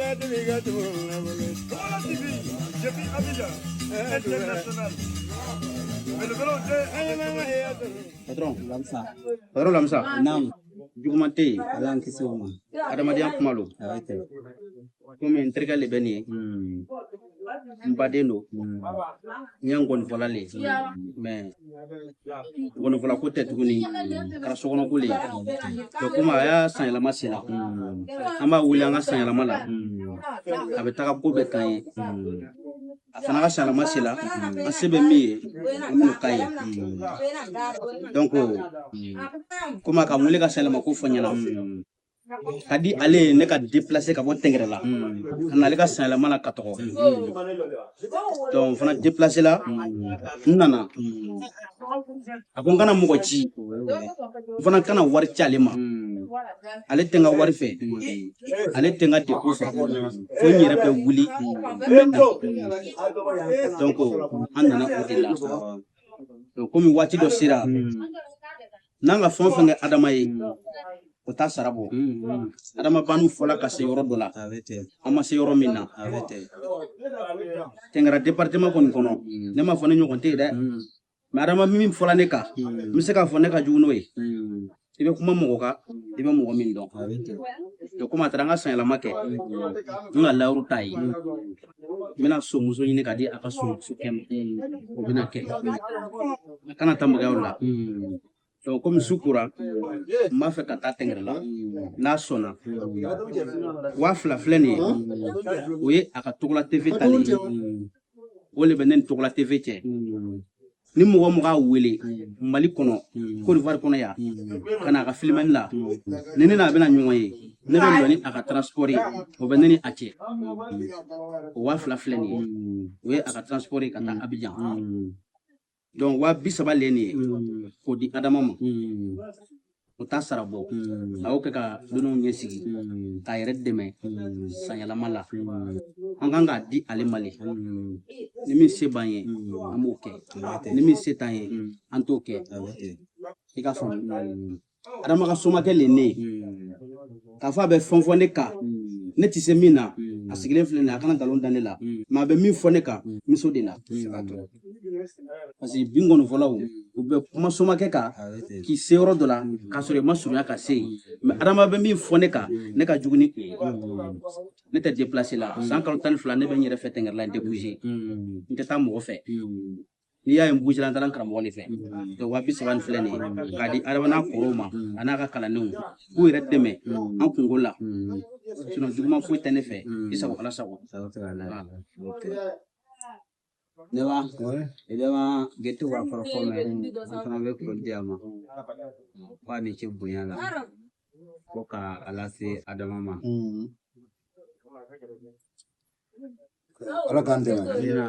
Togola TV, depuis Abidjan, international. Belebelew tɛ. Patron. Lamsa. Patron Lamsa. Naam. Juguman tɛ yen. Ala an kisi o ma. Adamadenya kuma lo. A bɛ ten. Komi n terikɛ le bɛ nin ye. N baden don. N ye ngɔnifɔla le ye. Mais ngɔnifɔla ko tɛ tuguni. Kɛra sokɔnɔ ko le ye. Donc komi a y'a sanyɛlɛma sen na. An b'a wele an ka sanyɛlɛma la. A bɛ taga ko bɛɛ k'an ye. A fana ka sanyɛlɛma se la. An se bɛ min ye, an b'o k'a ye. Donc komi a ka n wele ka sanyɛlɛma ko fɔ n ɲɛna. Ka di ale ye ne ka déplacer ka bɔ Tɛngɛrɛ la ka na ale ka sanyɛlɛma la ka tɔgɔ. Donc n fana déplacer la, n nana. A ko n kana mɔgɔ ci, n fana kana wari ci ale ma. Ale tɛ n ka wari fɛ, ale tɛ n ka dépôt fɛ, fo n yɛrɛ bɛ wuli n bɛ na. Donc an nana o de la. Donc komi waati dɔ sera, n'an ka fɛn o fɛn kɛ Adama ye, o t'a sara bɔ. Adama banniw fɔla ka se yɔrɔ dɔ la, A bɛ ten. an ma se yɔrɔ min na. A bɛ ten. Tɛngɛrɛ département kɔni kɔnɔ, ne m'a fɔ ne ɲɔgɔn tɛ yen dɛ. Mais Adama min fɔla ne kan, n bɛ se k'a fɔ ne ka jugu n'o ye. I bɛ kuma mɔgɔ kan, i bɛ mɔgɔ min dɔn. A bɛ ten. Donc komi a taara an ka sanyɛlɛma kɛ, n ka layiru t'a ye. N bɛna somuso ɲini ka di a ka somusokɛ ma. O bɛna kɛ. A kana taa magaya o la. Donc komi su kora, n b'a fɛ ka taa Tɛngɛrɛ la. N'a sɔnna, 2000 filɛ nin ye, o ye a ka Togola TV talen ye. O de bɛ ne ni Togola TV cɛ. Ni mɔgɔ o mɔgɔ y'a wele Mali kɔnɔ, Côte d'Ivoire kɔnɔ yan, ka na a ka filimani la, ni ne n'a bɛna ɲɔgɔn ye, ne bɛ nɔ ni a ka transport ye, o bɛ ne ni a cɛ. O 2000 filɛ nin ye, o ye a ka transport ye ka taa Abidjan. Donc 30.000 le nin ye k'o di Adama ma. O t'a sara bɔ. A y'o kɛ ka donnaw ɲɛsigi k'a yɛrɛ dɛmɛ sanyɛlɛma la. An kan k'a di ale ma le. Ni min se b'an ye, an b'o kɛ. Ni min se t'an ye, an t'o kɛ. A bɛ ten. I ka faamu. Adama ka somakɛ le ne ye. K'a fɔ a bɛ fɛn fɔ ne kan, ne tɛ se min na, a sigilen filɛ nin ye, a kana nkalon da ne la. Mais a bɛ min fɔ ne kan, n bɛ s'o de la. Parce que bi ngɔnifɔlaw, u bɛ kuma somakɛ kan A bɛ ten. k'i se yɔrɔ dɔ la k'a sɔrɔ i ma surunya ka se yen. Mais Adama bɛ min fɔ ne kan, ne ka jugu ni o ye. Ne tɛ déplacer la. San kalo 12 ne bɛ n yɛrɛ fɛ Tɛngɛrɛ la, n tɛ bouger. N tɛ taa mɔgɔ fɛ. N'i y'a ye n bouger la, n taara n karamɔgɔ de fɛ. Donc 30.000 nin filɛ nin ye k'a di Adama n'a kɔrɔw ma, a n'a ka kalandenw, k'u yɛrɛ dɛmɛ an kungo la. Sinon juguman foyi tɛ ne fɛ. I sago Ala sago. Sago tɛ ka la. Ok. Ne ba, i bɛ ma gete ka kɔrɔfɔ mɛn, an fana bɛ foli di a ma. Ko a ni ce bonya la. Ko ka a lase Adama ma. Ala k'an dɛmɛ. Amina.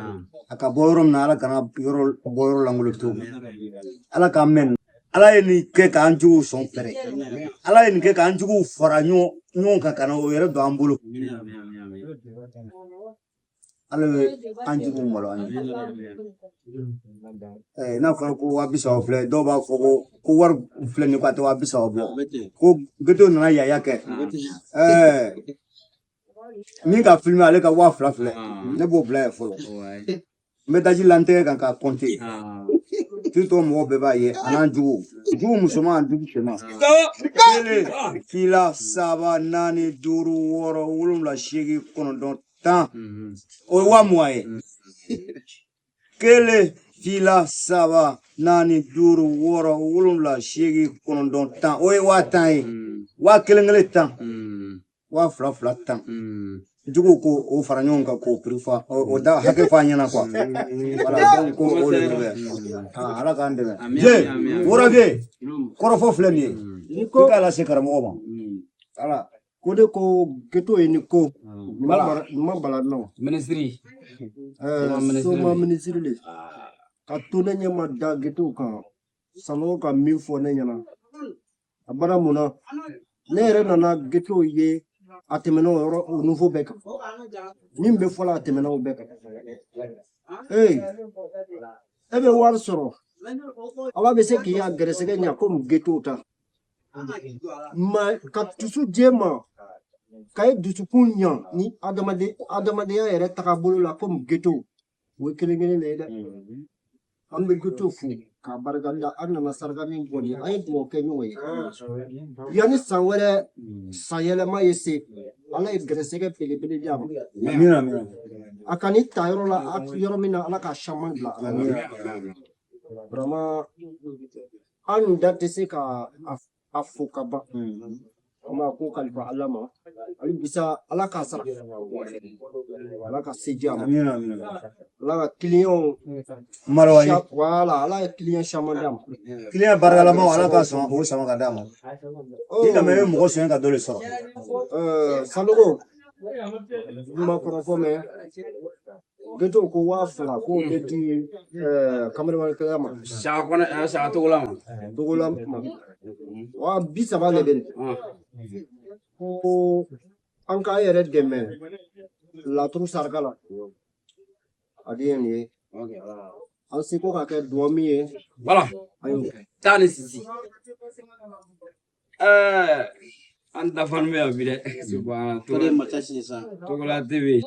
A ka bɔ yɔrɔ min na, Ala kana yɔrɔ bɔ yɔrɔ lankolon to. Ala k'an mɛn. Ala ye nin kɛ k'an juguw sɔn pɛrɛ. Ala ye nin kɛ k'an juguw fara ɲɔgɔn kan ka na o yɛrɛ don an bolo. Amina, amina, amina. Ala bɛ an juguw malo an ye. N'a fɔra ko 30.000 filɛ, dɔw b'a fɔ ko wari filɛ nin ye k'a tɛ 30.000 bɔ. Ko Geto nana yaya kɛ. Min ka filmer ale ka 2000 filɛ, ne b'o bila yen fɔlɔ. N bɛ daji la n tɛgɛ kan k'a compter. Surtout mɔgɔw bɛɛ b'a ye a n'an jugu. Jugu musoman ani jugu cɛman. 1, 2, 3, 4, 5, 6, 7, 8, 9, 10. O ye 20.000 ye. 1, 2, 3, 4, 5, 6, 7, 8, 9, 10. O ye 10.000 ye. 1000 kelen 10. 2000 fila 10. Juguw ko o fara ɲɔgɔn kan k'o prix fɔ, o da hakɛ fɔ an ɲɛna quoi. Voilà, donc ko o de bɛ. Ala k'an dɛmɛ. Je, Worabe, kɔrɔfɔ filɛ nin ye. I k'a lase karamɔgɔ ma. Ala. Ko de ko Geto ye ni ko. Ɲuman bala nɔ. Minisiri. Soma minisiri le. Ka to ne ɲɛ ma da Geto kan. Sanogo ka min fɔ ne ɲɛna. A bada mun na? Ne yɛrɛ nana Geto ye a tɛmɛna o yɔrɔ o niveau bɛɛ kan. Min bɛ fɔla a tɛmɛna o bɛɛ kan. Ee, e bɛ wari sɔrɔ. Ala bɛ se k'i ka gɛrɛsɛgɛ ɲa komi Geto ta. Ma ka dusu d'e ma. Ka ye dusukun ɲa ni adamadenya yɛrɛ tagabolo la komi geto, o ye kelen kelen de ye dɛ. An bɛ geto fo k'a barika da. An nana saraka min bɔ nin ye, an ye dugawu kɛ ɲɔgɔn ye yanni san wɛrɛ san yɛlɛma ye se. Ala ye gɛrɛsɛgɛ belebele di a ma. Amina, amina. A ka ni ta yɔrɔ la, yɔrɔ min na, Ala k'a caman bila. Vraiment, an da tɛ se ka a fo ka ban. An b'a ko kalifa Ala ma hali bisa. Ala k'a sara, Ala ka se di a ma. Amina, amina. Ala ka kiliyanw Marawa ye. Voilà, Ala ye kiliyan caman d'a ma. Kiliyan barakalamaw, Ala ka sɔn k'o sama ka d'a ma. Ni ka mɛn, i bɛ mɔgɔ sɔn ka dɔ de sɔrɔ. Sanogo ma kɔrɔfɔ mɛn. Geto ko 2000 k'o bɛ di kameramankɛla ma. Saga kɔnɔ, saga togola ma. Togola ma, 30,000 de bɛ nin ko an k'an yɛrɛ dɛmɛ laturu saraka la. A de ye nin ye, an seko ka kɛ duwawu min ye. Voilà. An y'o kɛ. Taa ni sisi. An dafalen bɛ yan bi dɛ. Subahana. O de ye masa sisan. Togola TV.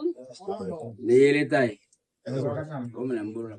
Ni yele ta ye. O minɛ n bolo la.